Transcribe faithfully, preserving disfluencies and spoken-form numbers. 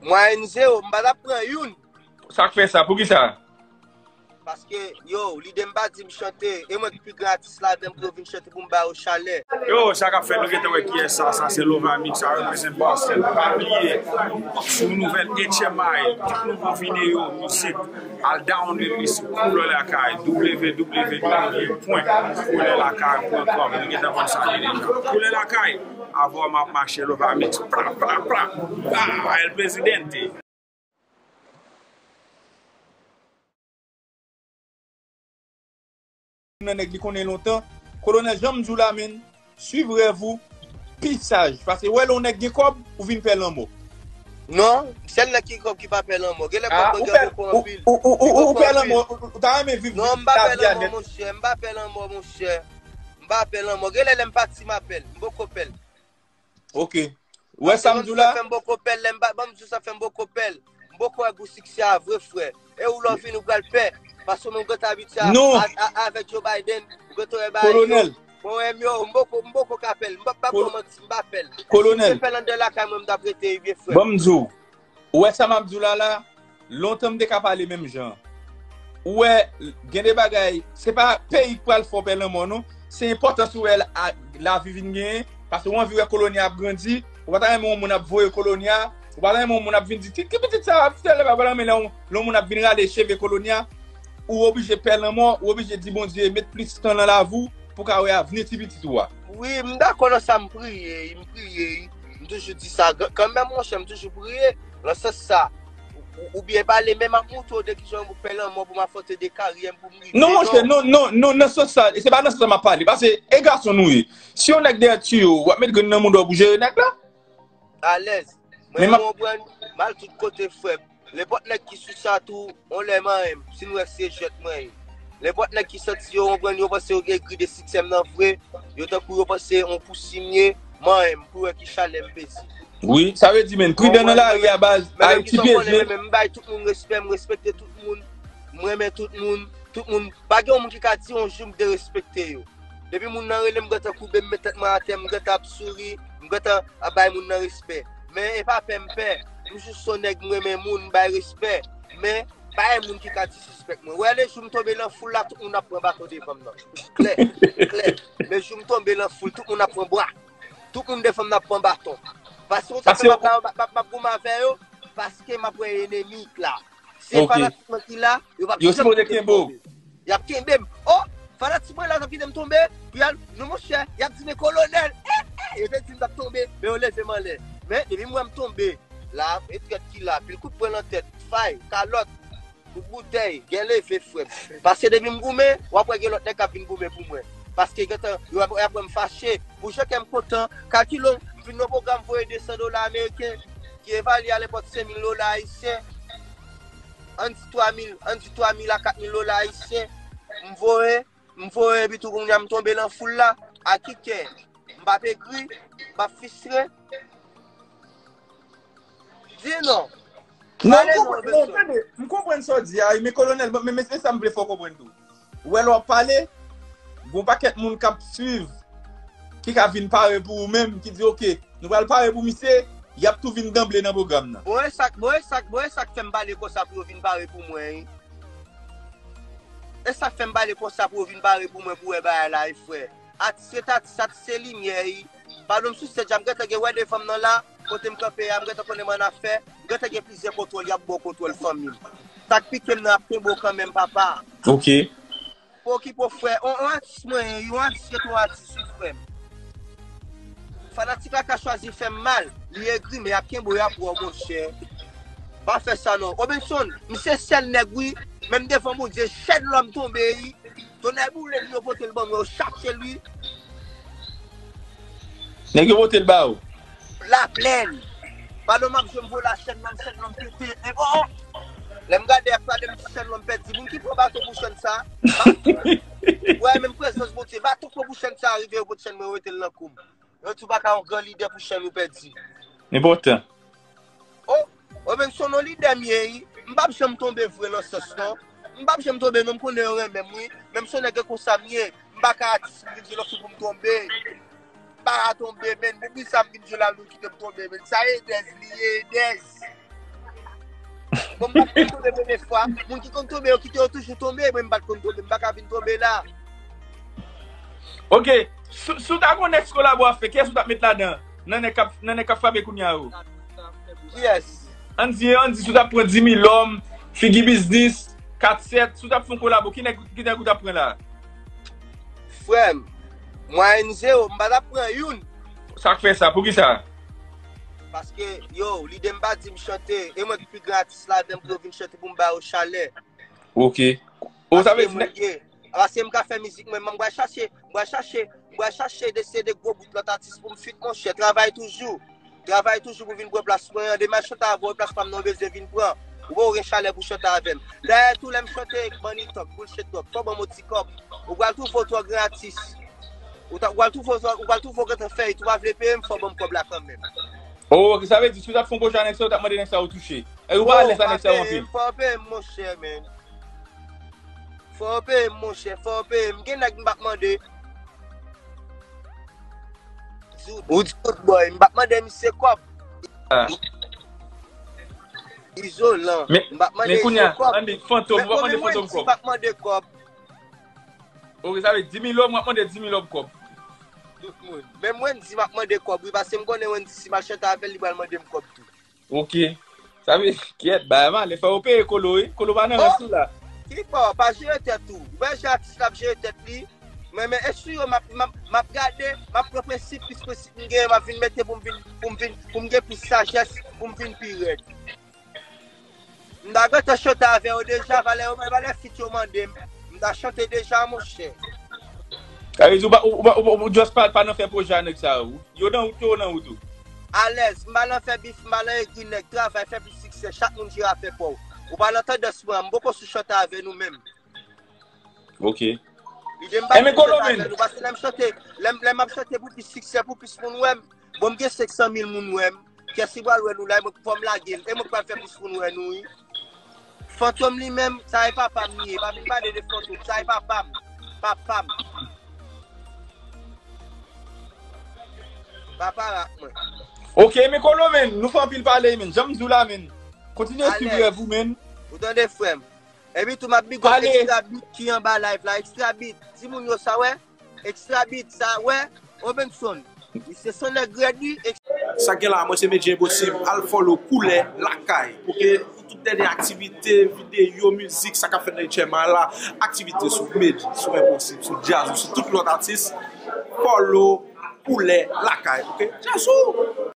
Mwayèn zewo, m pa t ap pran youn. Sa k fè sa? Poukisa? Paske, yo, lide m pa di m chante. E mwen ki pi gran atis la, menm pou yo vin chante pou m ba yo chalè. Yo, sa k ap fèt, nou gentan wè kiyès sa. Sa se Lovamix, sa reprezent Boston. Pa bliye, sou nouvèl H M I, tout nouvo videyo, mizik, al download li sou Koulè Lakay, w w w pwen koulè lakay pwen kòm. Nou gentan konn sa deja. Koulè Lakay, avè w m ap mache, Lovamix, pra, pra, pra, pra, El Presidente. Nan nèg li konnen lontan. Kolonèl, jan m di w la, menn, swiv rèv ou pi saj. Paske wè lè yon nèg gen kòb, ou vin pè lanmò. Non, sèl nèg ki gen kòb ki pa pè lanmò. Gen lè kòb mwen gen poko anpil. Ou pè lanmò, ou ta renmen viv. Non, m pa pè lanmò, monchè. M pa pè lanmò, monchè. M pa pè lanmò. Gen lè lè m pati, m ap pè l. M poko pè l. Ok. Ou wè sa m di w la? Sa fè m poko pè l, lè m pa, ban m di w sa fè m poko pè l. M poko wè gou siksè a vre, frè. E ou lè w vini ou pral pè. Paske mwen m gentan abitye avèk Joe Biden, m gentan wè bagay yo. Mwen wè m yo, m poko, m poko ka pè l. M p ap ba w manti, m pa pè l. Si m te pè l anndan lakay mwen, m t ap rete wi byen, frè. Ban m di w. Ou wè sa m ap di w la la? Lontan m te ka pale menm jan. Ou wè, gen de bagay, se pa peyi k pral fè w pè lanmò non. Se enpòtans ou wè lavi vin genyen. Paske w anvi wè koloni a ap grandi. Ou pa ta renmen yon moun ap voye koloni a. Ou pa ta renmen yon moun ap vin di, ti pitit sa, ap fè lè pa renmen lè yon moun ap vin rale cheve koloni a. Ou oblije pè lanmò, ou oblije di Bondye met plis tan nan lavi w pou w ka wè avni ti pitit ou a. Wi, m dakò nan sa, m priye, m priye. M toujou di sa, kanmenm monchè, m toujou priye. Nan sans sa, ou byen pale, men m ap montre w de kijan pou pè lanmò, pou m afwonte de karyè m, pou m rive. Non, monchè, non, non, non, nan sans sa, se pa nan sans sa m ap pale. Paske e gason nou ye. Si yon nèg dèyè tiyo, w ap met grenn nan mouda w pou jere nèg la? Alèz. Mwen, m konprann, m al tout kote, frè m. Nenpòt nèg ki sou sa tou, on lè manyen m, si n wè se jwèt mwen ye. Nenpòt nèg ki santi yo konprann, yo panse yo gen gri de siksè m nan vre, yo tankou yo panse on pousi m ye, manyen m pou wè ki chalè m peze. Wi, sa vle di, menn, pridan nan lari a baz, Ayiti peze. Men m bay tout moun respè, m respekte tout moun, m renmen tout moun, tout moun. Pa gen yon moun ki ka di yon jou m derespekte yo. Depi moun nan rele m, m gentan koube m, met tèt mwen atè, m gentan ap souri, m gentan ap bay moun nan respè. Men e pa pè m pè, m jis yon nèg m renmen moun, m bay respè. Men pa gen moun ki ka disrespect mwen. Wè le jou m tonbe nan foul la, tout moun ap pran baton devan m nan. Klè, klè. Le jou m tonbe nan foul, tout moun ap pran bwa. Tout moun devan m nan ap pran baton. Paske ou sa fè m ap goumen avè yo, paske m ap wè enemi la. Se fanatik mwen ki la, yo p ap janm kite m tonbe. Y ap kenbe m. Oh, fanatik mwen la, yo p ap kite m tonbe. Pou y al, non monchè, y ap di men kolonèl. Eh, eh, yo te di m t ap tonbe, men yo leve m anlè. Men depi m wè m tonbe, la, e trèt ki la, pil kout pwen nan tèt, fay, kalòt, kout boutèy, gen leve frè m. Paske depi m goumen, w ap wè gen lòt nèg k ap vin goumen pou mwen. Paske gentan, y ap wè m fache. Pou jan kè m kontan, kalkile w, m vin nan pwogram voye de san dola ameriken, ki evalye a nenpòt senk mil dola ayisyen. Ann di twa mil, ann di twa mil a kat mil dola ayisyen. M voye, m voye, epi tou kounye a m tonbe nan foul la. A ki kè? M p ap egri, m p ap fistre. Di non. Non, m konprann sa w di a, men kolonèl, men, men se sa m vle fè w konprann tou. Ou wè lè w ap pale, gon pakèt moun k ap swiv, ki ka vin pare pou ou menm, ki di, oke, nou pral pare pou misye, y ap tou vin danble nan pwogram nan. Bon, e sa, bon, e sa, bon, e sa k fè m pale konsa pou yo vin pare pou mwen, wi. E sa k fè m pale konsa pou yo vin pare pou mwen, pou wè bagay la, wi, frè. Atis ret atis, atis se limyè, wi. Padon m sou sèt, jan m gentan gen wè devan m nan la, kote m kanpe a, m gentan konnen m annafè, m gentan gen plizyè kontwòl, y ap ba w kontwòl fanmi m. Sa k pike m nan ap kenbe w kanmenm, papa. Ok. Pa okipe w, frè. On, on atis mwen ye, yon atis ret yon atis, wi, frè m. Fanatik la ka chwazi fè m mal, li egri, men y ap kenbe w, y ap wè w, monchè. Pa fè sa non. Robenson, m se sèl nèg, wi, menm devan Bondye, chèn lòm tonbe, wi. Tonnè boule l, yo pote l ban mwen, yo chache l, wi. Nèg yo pote l ba ou. Laplèn. Padon, m ap jwe m vola chèn nan, chèn nan m pete. E oh, oh. Lè m gade ak gade m ti chèn nan m pèdi. Moun ki pran baton pou chèn sa? Wè, menm prezans Bondye. Baton pran pou chèn sa rive, yo pot chèn mwen, yo rete l nan kou m. Yo di w pa ka yon gran lidè pou chèn ou pèdi. Enpòtan. Oh, Robenson, on lidè m ye, wi. M p ap janm tonbe vre nan sans non. M p ap janm tonbe non, m konnen yo renmen m, wi. Men m se yon nèg konsa m ye. M pa ka atis, m vin jwe lòt sou pou m tonbe. M pa ka tonbe, menn. Pou ki sa m vin jwe la, nou kite m tonbe, menn. Sa Edèz li ye, Edèz. Bon, m pa t konn tonbe premye fwa. Moun ki konn tonbe, yo kite yo toujou tonbe. Mwen, m pa t konn tonbe. M pa ka vin tonbe la. Ok. Si, si w ta gon next kolabo a fè, kiyès ou t ap met ladan? Nan nèg k ap, nan nèg k ap frape kounye a yo. Kiyès? Ann di, ann di, si w t ap pran Dimi Lòm, Figi Biznis, kat sèt, si w t ap fè yon kolabo, ki nèg, ki nèg ou t ap pran la? Frè m, mwayenn zewo, m pa t ap pran youn. Sa k fè sa? Poukisa? Paske, yo, lide m pa di m chante, e mwen ki pi gran atis la, avè m pou yo vin chante pou m ba yo chalè. Ok. O, sa vle di nèg. Paske m ka fè mizik mwen, men m pral chache, m pral chache, m pral chache de, se de gwo bout lòt atis pou m feat, monchè. Travay toujou. Travay toujou pou vin pran plas mwen an. Demen chante avè w, plas pa m nan w bezwen vin pran. Ou pa gen chalè pou chante avè m. Dayè tou lè m chante Money Talk, Bullshit Talk, fò ban m yon ti kòb. Ou pral twouve w twò gran atis. Ou ta, ou pral twouve w, ou pral twouve w gentan fè it, ou pa vle peye m, fò ban m kòb la kanmenm. Oh, ok, sa vle di, si w t ap fè yon pwojè a nèg sa yo, w t ap mande nèg sa yo touche. E ou pa alèz a nèg sa yo anpil. Fò w peye m, monchè, man. Fò w peye m, monchè, fò w peye m. Gen nèg m p ap mande. Ou di tout boy, m p ap mande misye kòb. Ah. Izolan. Men, m p ap mande Izo kòb. Ann di, Fantom, ou p ap mande Fantom kòb. M p ap mande kòb. Ok, sa vle di Dimi Lòm, w ap mande Dimi Lòm kòb. Tout moun. Menm Wendy, m ap mande kòb, wi, paske m konnen Wendy, si m al chante avè l, li pral mande m kòb tou. Ok. Sa vle, kyèt, bay, man, lè fè yo peye Kolo, wi. Kolo pa nan rès tou la. Ki pa, pa jere tèt ou. Ou wè jan atis la ap jere tèt li. Mwen, men eswi yo, m ap, m ap, m ap gade, m ap pran prensip, plis prensip m genyen, m ap vin mete pou m vin, pou m vin, pou m gen plis sajès, pou m vin pi rèd. M ta gentan chante avè yo deja, valè yo, valè feat yo mande m. M ta chante deja, monchè. Sa vle di ou pa, ou, ou, ou, ou just pa, pa nan fè pwojè a nèg sa yo. Yo nan wout, yo nan wout ou. Alèz, m pa nan fè bif, m pa nan egri nèg, travay, fè plis siksè, chak moun jere afè pa w. Ou pa nan tandans mwen, m poko sou chante avè nou menm. Ok. Lide m pa sou chante avè nou, paske lè m chante, lè m, lè m ap chante pou plis siksè, pou plis moun wè m, bon, m gen senk san mil moun wè m. Kiyès ki pral wè nou la, e mwen ki fò m lage l, e mwen ki pral fè plis moun wè nou, wi. Fantom li menm, sa e papa m li ye, pa vin pale de Fantom, sa e papa m, papa m. Papa rap mwen. Ok, men Kolo, men, nou fè anpil pale, men, jan m di w la, men, kontinye swiv rèv ou, men. Ou tande, frè m? Epi tou, m ap big up Extra Beat ki anba live la. Extra Beat, di moun yo sa, wè. Extra Beat, sa, wè. Obenson, misye se nèg rèd, wi. Sa gen la, mwen se Medjy Enposib. Al follow Koulè Lakay, ok? Pou tout dènye aktivite, videyo, mizik, sa k ap fèt nan H M I la, aktivite sou Medjy, sou Enposib, sou Djazou, sou tout lòt atis. Follow Koulè Lakay, ok? Djazou!